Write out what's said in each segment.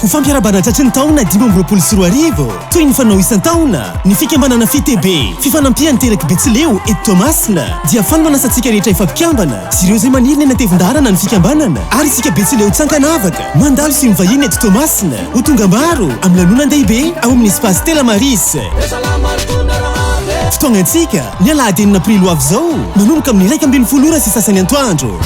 Ho fampiarahabana tratry ny taona 2025, toy ny fanao isan-taona, ny fikambanana FITB, Fifanampian'ny Terak'i Betsileo eto Toamasina, dia faly manasa antsika rehetra efa mpikambana sy ireo izay maniry ny hanatevin-daharana ny fikambanana ary isika Betsileo tsy ankanavaka, mandalo sy mivahiny eto Toamasina, ho tonga maro amin'ny lanonan-dehibe ao amin'ny Espace Stella Maris. Fotoagnantsika, ny alahady enina aprily ho avy izao, manomboka amin'ny 11 ora sy sasany antoandro.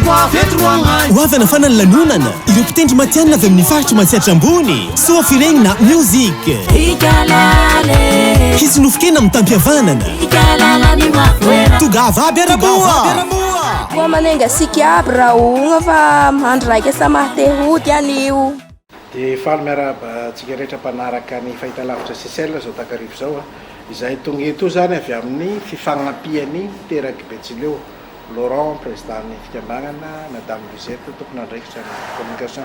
Ho avy hanafana ny lanonana ireo mpitendry matihanina avy amin'ny faritr'i Matsiatra Ambony, Soa Firegnina Music. Hisy nofon-kena mitam-pihavanana. Tongava aby ara-boa! Koa manenga antsika aby rahogna fa andro raika sa maha te hody anio. Dia faly miarahaba antsika rehetra mpanaraka ny fahitalavitra Seychelles izao takariva izao. Izahay tonga eto izany avy amin'ny fifagnampian'ny terak'i Betsileo. Laurent, Président-n'ny fikambanana, Madame Lisette, tompon'andraikitra ny communication.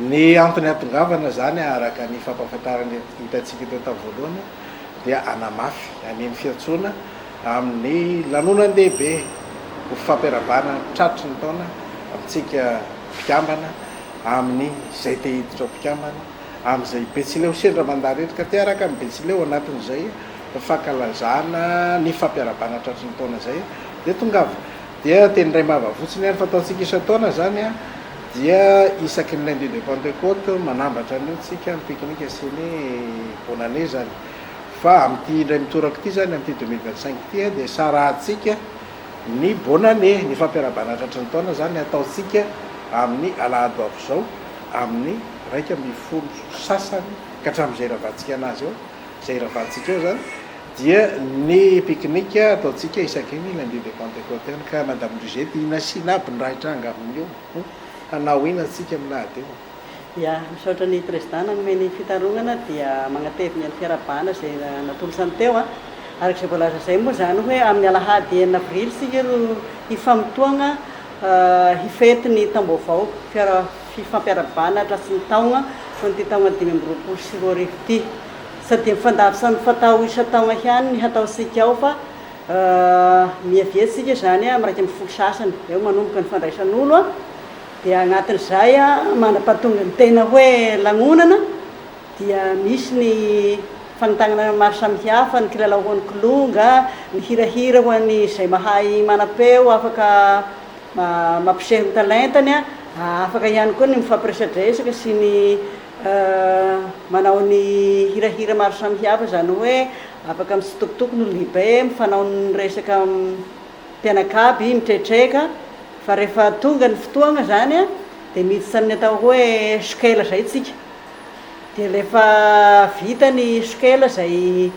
Ny antony hahatongavana izany araka ny fampahafantarana hitantsika teo tamin'ny voalohany dia hanamafy an'iny fiantsoana amin'ny lanonan-dehibe ho fampiarahabana tratry ny taona amintsika mpikambana, amin'ny izay te hiditra ho mpikambana, amin'izay Betsileo sendra mandalo eto ka te hiaraka amin'ny Betsileo anatin'izay fankalazana ny fampiarahabana tratry ny taona izay dia tongava. Dia teny iray mbava fotsiny ary fataontsika isan-taona izany dia isaky ny lundi de Pentecôte manambatra an'io tsika ny pique-nique sy ny bonne année izany. Fa amin'ity indray mitoraka ity izany, amin'ity 2025 ity dia sarahantsika ny bonne année, ny fampiarahabana tratry ny taona izany ataontsika amin'ny alahady ho avy izao amin'ny 11 sasany ka hatramin'izay hiravantsika anazy eo. Izay hiravantsika eo izany dia ny pique-nique ataontsika isaky ny lundi de Pentecôte ihany ka Madame Luzette inona aby ny raha hitranga amin'io? Hanao inona tsika amin'ny lahady io? Ya, misaotra ny Président nanome ny fitarognana dia magnatevigna ny fiarahabana izay natolotrany teo an. Araka izay voalaza izay moa izany hoe amin'ny alahady enina avrily isika ro hifamotoagna hifety ny taom-baovao, fiara fifampiarahabana tratry ny taogna ho an'ity taogna 2025 ity. Sady mifandavy samy mifatao isan-taogna ihany ny hataontsika ao fa miavia tsika izany amin'ny 11 sasany eo manomboka ny fandraisan'olo an, dia agnatin'izay mandra-pahatonga ny tena hoe lagnonana dia misy ny fanontagnana maro samihafa, ny kilalao ho an'ny kilonga, ny hirahira ho an'izay mahay manam-peo afaka mampiseho ny talentany, afaka ihany koa ny mifampiresadresaka sy ny manao ny hirahira maro samihafa, izany hoe afaka mitsitokotoko ny olon-dehibe, mifanao ny resaka mpianakaby, mitretreka, fa rehefa tonga ny fotoagna izany dia miditra amin'ny atao hoe sokela izay tsika, dia rehefa vita ny sokela izay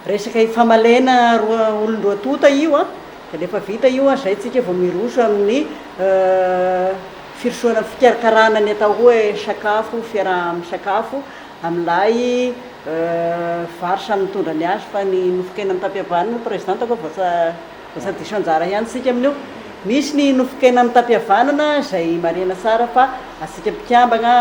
Resaka ifamalena roa olon-droa tonta io an, dia rehefa vita io an, zay tsika vao miroso amin'ny firosoana fikarakarana ny atao hoe sakafo, fiaraha-misakafo amin'ilay vary samy mitondra ny azy fa ny nofon-kena mitam-pihavanana président ko vao tsa diso anjara ihany tsika amin'io. Misy ny nofon-kena mitam-pihavanana izay marihana tsara fa antsika mpikambagna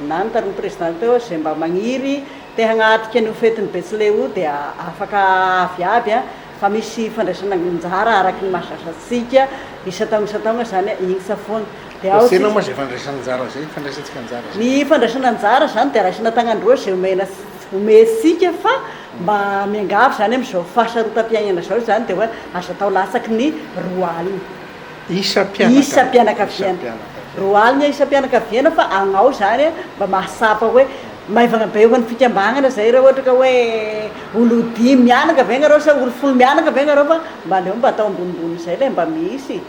na ny taroan'ny président teo izay mba magniry Te hagnatrika an'io fetin'ny Betsileo io dia afaka avy aby an, fa misy fandraisana anjara araky ny mahazatra antsika isan-taogna isan-taogna izany igny foagna. Dia ao Fa inona moa tsika. izay fandraisana anjara izay, fandraisantsika anjara izay? Ny fandraisana anjara izany dia raisina tagnandroa izay omena omentsika fa mba miangavy izany amin'izao fahasarotam-piaignana izao izany dia hoe aza atao latsaky ny 20. Isam-pianakaviana. Isam-pianakaviana. 20 isam-pianakaviana fa agnao izany mba mahatsapa hoe maivagna be ho an'ny fikambagnana zay raha ohatra ka hoe olo dimy mianaka ve nareo sa olo folo mianaka ve nareo fa mba aleo mba atao ambonimbony zay le mba misy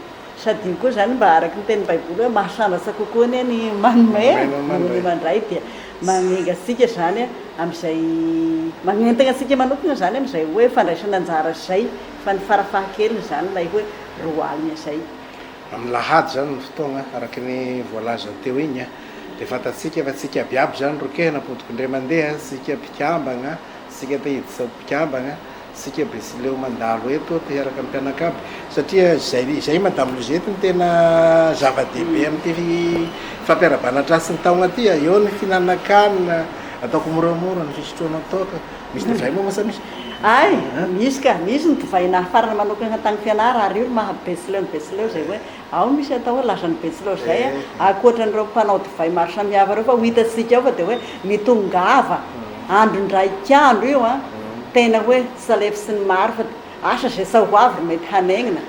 sady io koa zany mba araky ny tenin'ny baiboly hoe mahasandratra kokoa anie ny manome noho ny mandray dia magnenga antsika zany amin'izay magnentagna antsika manokana zany amin'izay hoe fandraisana anjara zay fa ny farafahakeliny zany ilay hoe 20 zay. Amin'ny lahady zany ny fotoagna araka ny voalaza teo igny a. Dia fantatsika fa tsika abiaby zany roke nampodiko indray mandeha, tsika mpikambagna, tsika te hiditra ho mpikambagna, tsika betsileo mandalo eto te hiaraka amin'ny mpianakaby satria zay zay madame Luzette no tena zava-dehibe amin'ity fampiarahabana tratry ny taogna ty a, eo ny fihinanan-kanina ataoko moramora, ny fisotroana toaka, misy divay moa sa misy? Hay, misy ka, misy ny divay nahafarana manokana tany fianara ary io no maha Betsileo ny Betsileo izay hoe ao misy atao hoe lazan'ny Betsileo izay ankoatra an'ireo mpanao divay maro samihafa ireo fa ho hitantsika ao fa dia hoe mitongava andro indraik'andro io an, tena hoe tsy lefy sy ny maro fa asa izay sao ho avy ry mety hanegnina,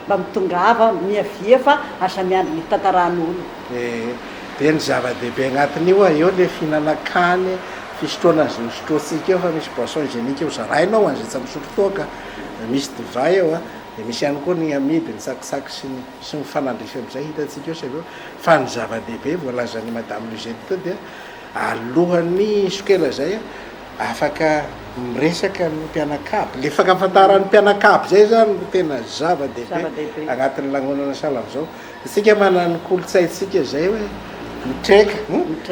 mba mitongava miavia fa aza miandry ny hitantaran'olo. Ee, dia ny zava-dehibe agnatin'io a, eo le fihinanan-kany, fisotroana an'izay hosotroantsika eo fa misy boisson hygiénique ho zaraina ao an'izay tsy misotro toaka, misy divay ao a, dia misy ihany koa ny amidy, ny tsakitsaky sy ny sy mifanandrify amin'izay hitantsika eo sy avy eo, fa ny zava-dehibe voalazan'i madame Luzette teo dia alohan'ny hisokela izay a, afaka miresaka ny mpianakavy, le fankafantaran'ny mpianakavy zay zany no tena zava-dehibe agnatin'ny lanonana sahala am'zao. Isika manana ny kolontsaintsika zay hoe mitreka,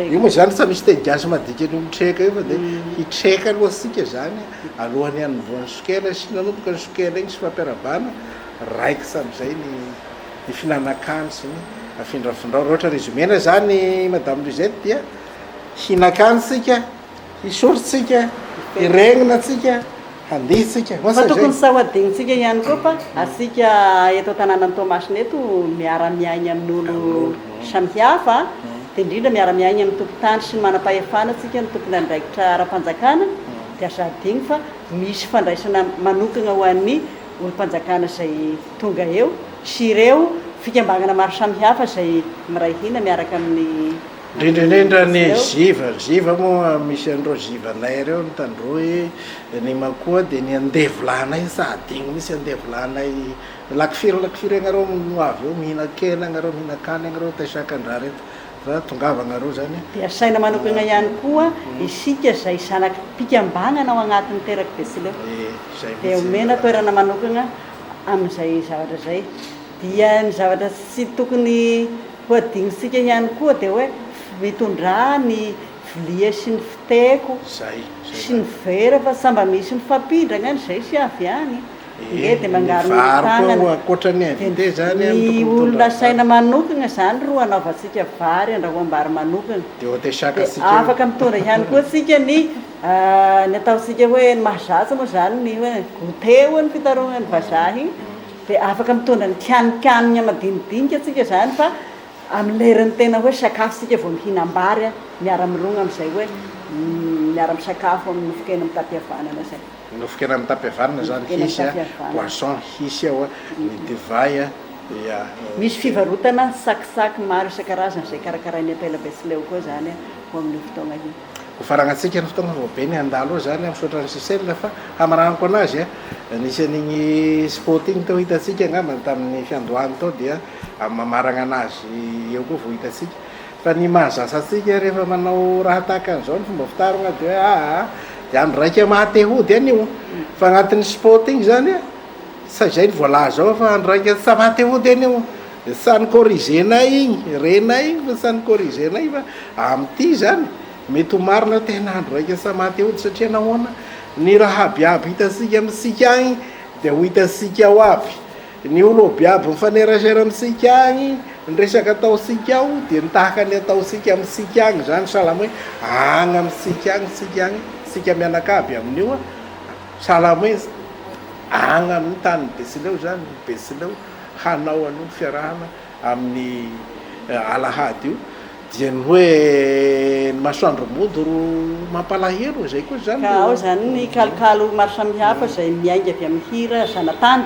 io moa zany tsy misy teny gasy madika an'io mitreka io fa de hitreka aloha isika zany alohan'ny hanombohan'ny sokela sy nanomboka ny sokela iny sy fampiarabana, raikitra am'zay ny ny fihinanan-kany sy ny afindrafindrao. Raha ohatra résumé-na zany madame Luzette dia hihinan-kany isika, Hisoro tsika, hiregnina tsika, handihy tsika. Fa tokony sao hadinontsika ihany koa fa asika eto an-tanànan'i Toamasina eto miara-miaigna amin'olo samihafa, dia indrindra miara-miaigna amin'ny tompon-tany sy ny manam-pahefana tsika, ny tompon'andraikitra ara-panjakana, dia aza hadino fa misy fandraisana manokagna ho an'ny olom-panjakana izay tonga eo sy ireo fikambanana maro samihafa izay miray hina miaraka amin'ny Indrindra indrindra ny ziva, ziva moa misy an'ireo zivanay ireo, ny tandroy, ny makoa dia ny andevolahinay sa adino mihitsy andevolahinay, lakifiry lakifiry agnareo no avy eo mihinan-kena agnareo, mihinan-kany agnareo, taisakan-draha reto fa tongava agnareo zany. Dia asaina manokana ihany koa isika izay zanaky mpikambanana ao agnatin'ny teraky Betsileo dia omena toerana manokana amin'izay zavatra izay. Dia ny zavatra tsy tokony ho adinontsika ihany koa dia hoe mitondrà ny vilia sy ny fiteko sy ny vera fa sa mba misy mifampindrana any izay sy avy any nge dia mangarona ny tanana. Dia ny olona asaina manokana izany ro anaovantsika vary andrahoam-bary manokana. Dia afaka mitondra ihany koa tsika ny ny ataontsika hoe ny mahazatra moa izany ny hoe goûter hoy ny fitarognan'ny vazaha iny. Dia afaka mitondra ny kianikanina madinidinika tsika izany fa amin'ny leran'ny tena hoe sakafo tsika vao mihinam-bary a, miara-mirogna amin'izay hoe miara-misakafo amin'ny nofon-kena mitam-pihavanana izay. Nofon-kena mitam-pihavanana izany hisy a, poisson hisy ao a, ny divay a, dia. Misy fivarotana sakisaky maro isan-karazany izay karakarain'ny Ampela Betsileo koa izany ho amin'io fotoagna io. Ho faranantsika ny fotoana vao be ny handalo eo zany a, misaotra an'i Seychelles fa hamaranako anazy a, nisy an'igny spot igny teo hitantsika angambany tamin'ny fiandohany tao dia mamaragna anazy eo koa vao hitantsika, fa ny mahazatra antsika rehefa manao raha tahaka an'izao ny fomba fitarogna de hoe aa de andro raika maha te hody an'io, fa agnatin'ny spot igny zany a, sa izay ny voalaza ao fa andro raika tsy maha te hody an'io, sa ni-corriger-nay igny, renay igny fa sa ni-corriger-nay fa amin'ity zany Mety ho marina io tena andro raika sa maty eo satria nahoana? Ny raha abiaby hitantsika amintsika agny dia ho hitantsika ao aby. Ny olo abiaby mifanerasera amintsika agny, ny resaka ataontsika ao dia ny tahaka ny ataontsika amintsika agny zany sahala amin'ny hoe agny amintsika agny tsika agny, tsika mianakavy amin'io sahala amin'ny hoe agny amin'ny tanin'ny Betsileo zany, ny Betsileo hanao an'io fiarahana amin'ny alahady io. Dia ny hoe ny masoandro mody ro mampalahelo, izay koa izany Ka ro. Ao izany ny kalokalo maro samihafa izay miainga avy amin'ny hira zanatany,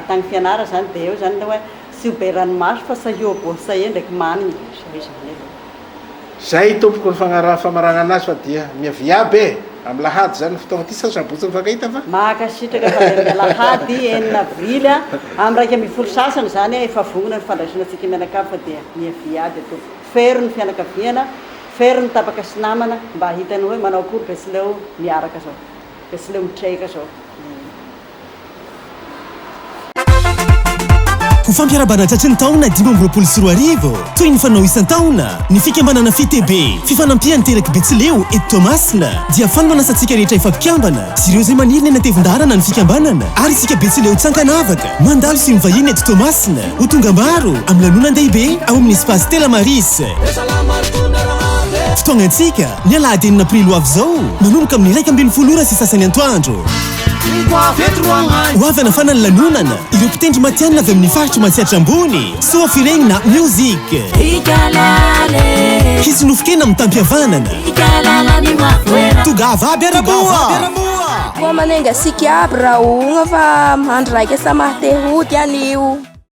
tany fianara izany, dia eo izany ilay hoe tsy ho be ranomaso fa sahio aboasae ndraiky manigny, izay izany aloha. Zay tompoko ny fagnaraha famaragnana azy fa dia miavia aby e! Amin'ny lahady izany ny fotoagna ity sa sabotsy mifankahita fa. Mankasitraka fa dia amin'ny alahady enina avrily amin'ny 11 sasany izany efa vonona ny fandraisana antsika mianakavy fa dia miavia aby tompoko. Fero ny fianakaviana, fero ny tapaka sy namana mba hahitany hoe manao akory Betsileo miaraka zao. Betsileo mitreka zao. Ho fampiarahabana tratry ny taona 2025, toy ny fanao isan-taona, ny fikambanana FITB, Fifanampian'ny Teraky Betsileo eto Toamasina, dia faly manasa antsika rehetra efa mpikambana sy ireo izay maniry ny hanatevin-daharana ny fikambanana ary isika Betsileo tsy ankanavaka, mandalo sy mivahiny eto Toamasina, ho tonga maro amin'ny lanonan-dehibe ao amin'ny Espace Stella Maris. Fotoagnantsika, ny alahady enina aprily ho avy izao, manomboka amin'ny 11 ora sy sasany antoandro. Ho avy hanafana ny lanonana ireo mpitendry matihanina avy amin'ny faritry Matsiatra Ambony, Soafiregnina Music. Hisy nofon-kena mitam-pihavanana. Tongava aby ara-moa! Koa manenga siky aby rahogna fa andro raika sa maha te hody anio.